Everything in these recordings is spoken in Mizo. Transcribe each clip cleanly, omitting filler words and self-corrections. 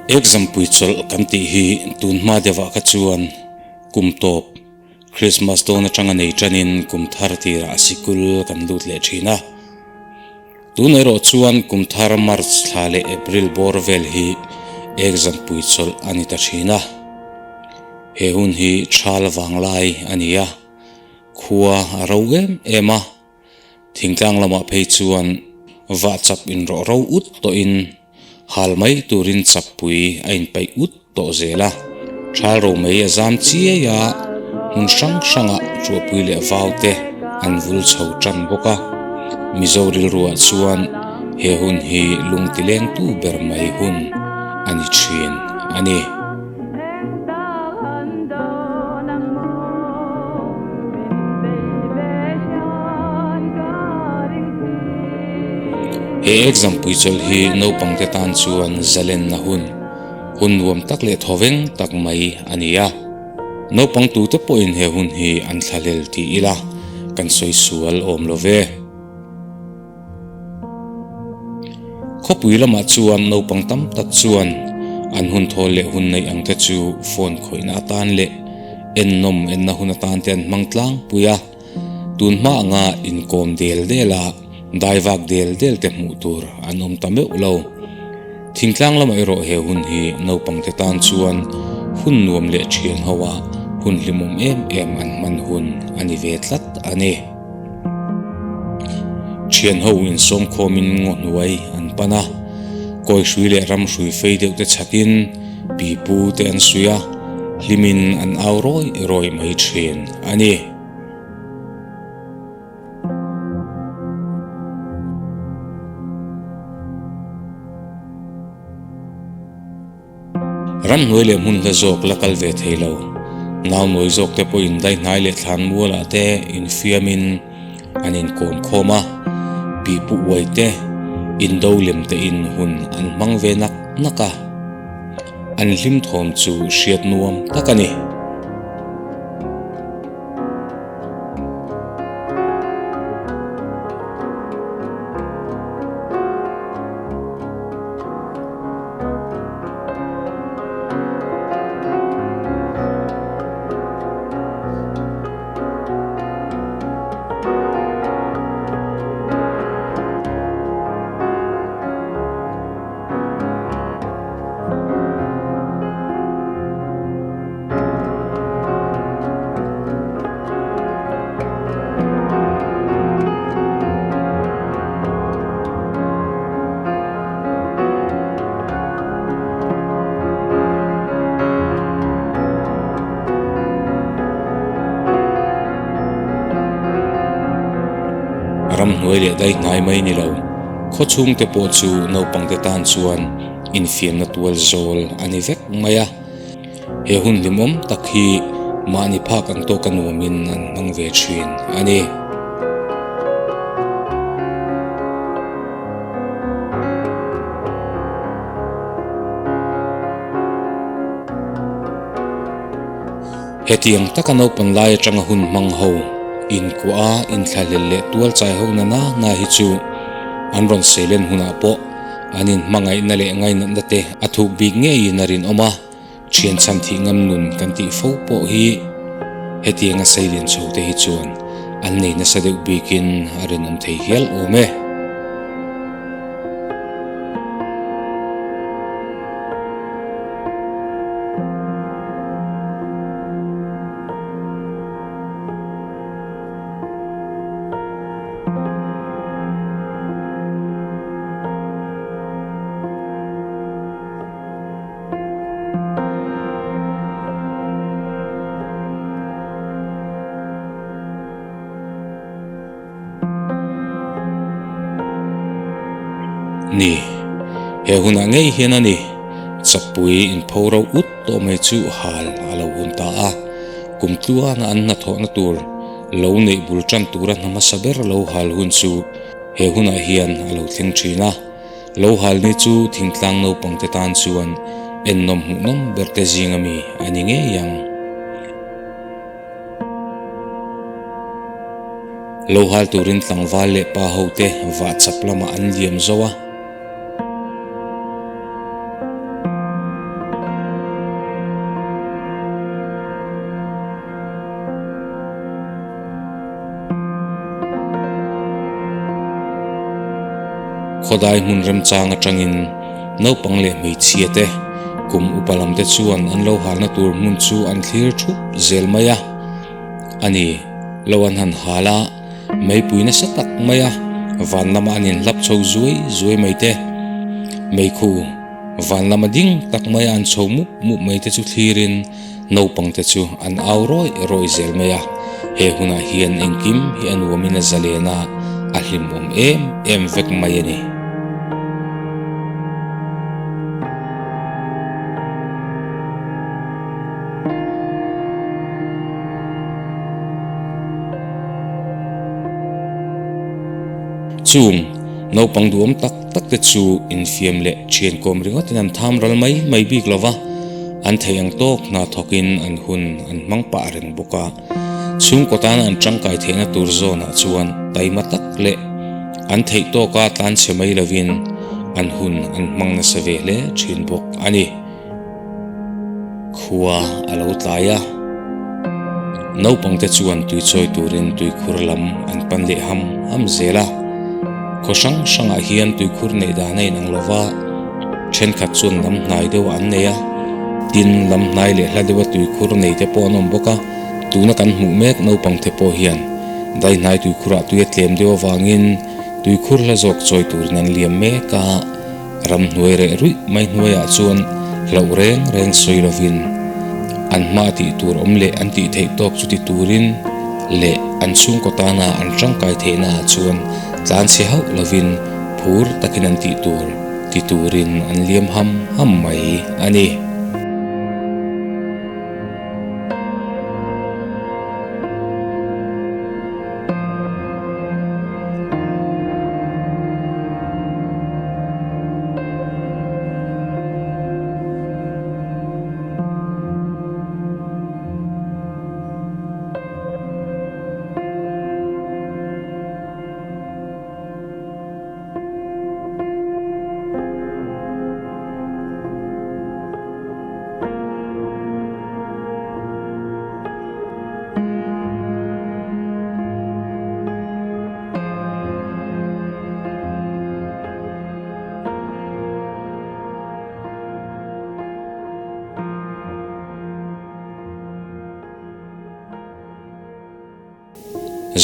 Exam pui chawlh kan tih hi tun hma deuhah kha chuan kum tawp Christmas dawn atanga nei tanin kum thar tirah sikul kan lut leh thin a. Tun erawh chuan kum thar March thla leh April bawr vel hi exam pui chawlh a ni ta thin a. He hun hi thal vanglai a ni a, khua a ro em em a. Thingtlang lamah phei chuan vah chap inrawh ro ut tawhin hal mai turin chakpui a inpaih ut tawh zel a. Thal ro mai a zam chiai a, hmun hrang hrangah ṭuahpui leh vau te an vul chho ṭan bawk a. Mizo rilruah chuan he hun hi lungti lengtu ber mai hun a ni ṭhin a ni. He exam pui chawlh hi naupang te tan chuan zalenna hun, hun nuam tak leh thawveng tak mai a ni a. Naupang tute pawhin he hun hi an thlahlel ti ila kan sawi sual awm lo ve. Khawpui lamah chuan naupang tam tak chuan an hun thawl leh hun neih ang te chu phone khawihna atan leh ennawm enna hun atan te an hmang tlangpui a. Tun hma anga inkawm del del a, daivak del del te hmuh tur an awm ta meuh lo. Thingtlang lamah erawh he hun hi naupang te tan chuan hun nuam leh thian ho a hun hlimawm em em an hman hun a ni ve tlat a ni. Thian ho insawmkhawmin ngaw hnuai an pan a, kawi hrui leh ram hrui fei deuh te chhakin pipu te an suih a, hlimin an au rawi rawi mai thin a ni. Ramhnuai leh hmun hla zawk la kal ve thei lo. Naunawi zawk te pawhin daihnai leh thlan mualah te infiamin an inkawm khawm a, pipu uai te, indo lem te in hun an hmang ve nak nak a. An hlim thawm chu hriat nuam tak a ni. Ramhnuai leh dai hnai mai ni lo, khaw chhungte pawh chu naupangte tan chuan infiamna tual zawl a ni vek mai a. He hun hlimawm tak hi mahni phak ang tawka nuamin an hmang ve thin a ni. Hetiang taka naupan lai atanga hun hmang ho, inkuah a, inthlahlel leh tual chai ho na na na hi chu an rawn seilen hunah pawh an inhmangaihna leh ngainatna te a thuk bik ngeiin a rinawm a, thian chhan thih ngam nun kan tih fo pawh hi hetianga seilian chho te hi chuan an nei nasa deuh bikin a rinawm thei hial awm e. Ni, he hunah ngei hian a ni, chakpui inpho ro ut tawh mai chu hal a lo hun ta a, kum tluana an hnathawhna tur lo neih bul tan tura hna hmasa ber lo hal hun chu he hunah hian a lo thleng thin a. Lo hal ni chu thingtlang naupangte tan chuan ennawm hmuhnawm berte zinga mi a ni ngei ang. Lo hal turin tlangval leh pa hote vah chap lamah an liam zo a. Khawdai hmun remchang atangin naupang leh hmeichhia te, kum upa lam te chuan an lo halna tur hmun chu an thlir thup zel mai a. A ni, lo an han hal a, meipui nasa tak mai a, van lama an inhlap chho zuai zuai mai te, meikhu van lama ding tak mai a an chho mup mup mai te chu thlirin, Naupang te chu an au rawih rawih zel mai a, he hunah hian engkim hi a nuamin a zalen a, a hlimawm em em vek mai a ni. Chung naupang duhawm tak tak te chu infiam leh thiankawm ringawtin an tham ral mai mai bik lo va, An theih ang tawk hna thawkin an hun an hmang pah reng bawk a, chhungkaw tana an tangkai theihna tur zawnah chuan taima tak leh an theih tawka tlanchhe mai lovin an hun an hmang nasa ve hle thin bawk a ni. Khua a lo tlai a, naupangte chuan tuichawi turin tuikhur lam an pan leh ham ham zel a, khaw hrang hrangah hian tuikhur neih dan a inang lo va, Thenkhat chuan lam hnai deuh an nei a, tin lam hnai leh hla deuha tuikhur nei te pawh an awm bawk a, tuna kan hmuh mek naupang te pawh hian dai hnai tuikhurah tui a tlem deuh avangin tuikhur hla zawk chawi turin an liam mek a, ramhnuai reh ruih mai hnuaiah chuan hlauh reng reng sawi lovin an hma tih tur awm leh an tih theih tawk chu ti turin leh an chhungkaw tana an tangkai theihnaah chuan tlanchhe hauh lovin phur takin an tih tur. Ti turin an liam ham ham mai a ni.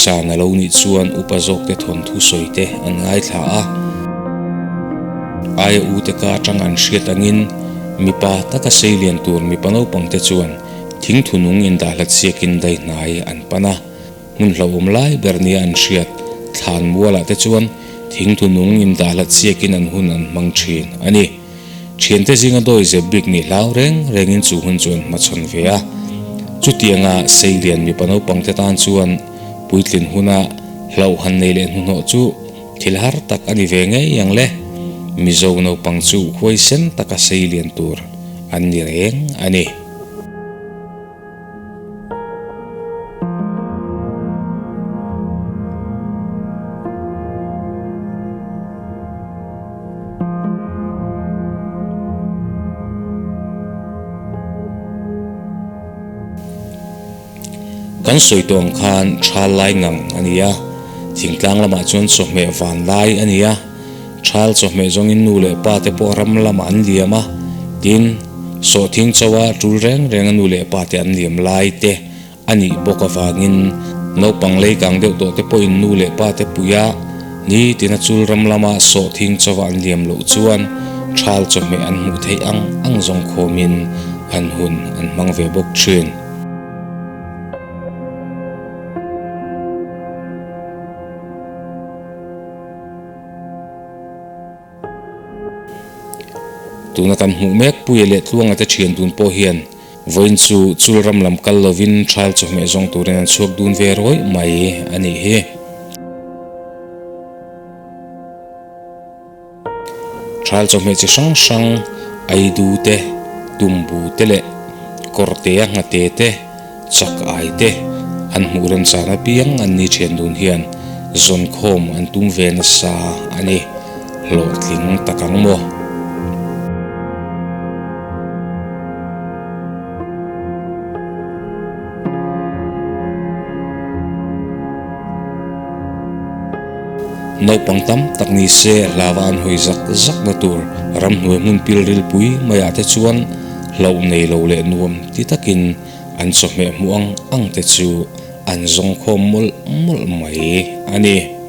Zan a lo nih chuan upa zawkte thawnthu sawi te an ngaithla a, aia ute ka atang an hriat angin mipa taka sei lian tur mipa naupang te chuan thingthu nung indah hlat siakin dai hnai an pan a, hmun hlauhawm lai ber nia an hriat thlan mualah te chuan thingthu nung indah hlat siakin an hun an hmang thin a ni. Thiante zinga dawi zep bik nih hlau reng rengin chu hun chu an hmachhawn ve a. Chutianga Seilian mipa naupangte tan chuan puitlin huna hlauh han nei leh hnuhnawh chu thil har tak a ni ve ngei ang le. Mizo naupang chu huaisen taka Seilian tur an ni reng a ni. Kan sawi tawh ang khan thal lai ngang a ni a, thingtlang lamah chuan chawhmeh van lai a ni a, thal chawhmeh zawngin nu leh pa te pawh ram lamah an liam a, tin, sawhthing chawa tul reng renga nu leh pa te an liam lai te A nih bawk avangin naupang lei kang deuh tawh te pawhin nu leh pa te puia nitina chul ram lama sawhthing chawa an liam loh chuan thal chawhmeh an hmuh theih ang ang zawng khawmin an hun an hmang ve bawk thin. Tuna kan hmuh mek Puia leh Tluanga te thian dun pawh hian vawiin chu chul ram lam kal lovin thal chawhmeh zawng turin an chhuak dun ve rawih mai a nih hi. Thal chawhmeh chi hrang hrang Aidu te, Tumbu te leh Kawrtea Nghate te, Chak ai te an hmuh remchang apiang an ni thian dun hian zawnkhawm an tum ve nasa a ni. Hlawhtling tak ang maw? Naupang tam tak ni se hlava an hawi zak zak na tur ramhnuai hmun pilril pui maiah te chuan hlauh nei lo leh nuam ti takin an chawhmeh hmuh ang ang te chu an zawng khawm mawlh mawlh mai a ni.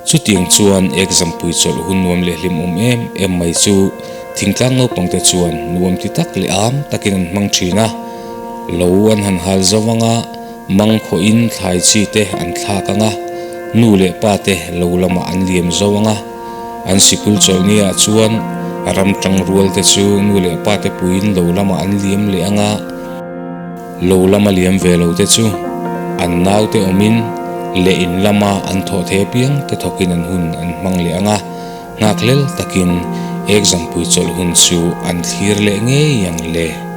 Chutiang chuan exam pui chawlh hun nuam leh hlimawm em em mai chu thingtlang naupangte chuan nuam ti tak leh am takin an hmang thin a. Lo an han hal zo ang a, mang khawhin thlai chi te an thlak ang a, nu leh pa te lo lamah an liam zo ang a. An sikul chawlh ni ah chuan ram tang rual te chu nu leh pa te puiin lo lamah an liam leh ang a. Lo lama liam ve lo te chu an naute awmin leh in lama an thawh thei apiang te thawkin an hun an hmang leh ang a, nghakhlel takin exam pui chawlh hun chu an thlir leh ngei ang le.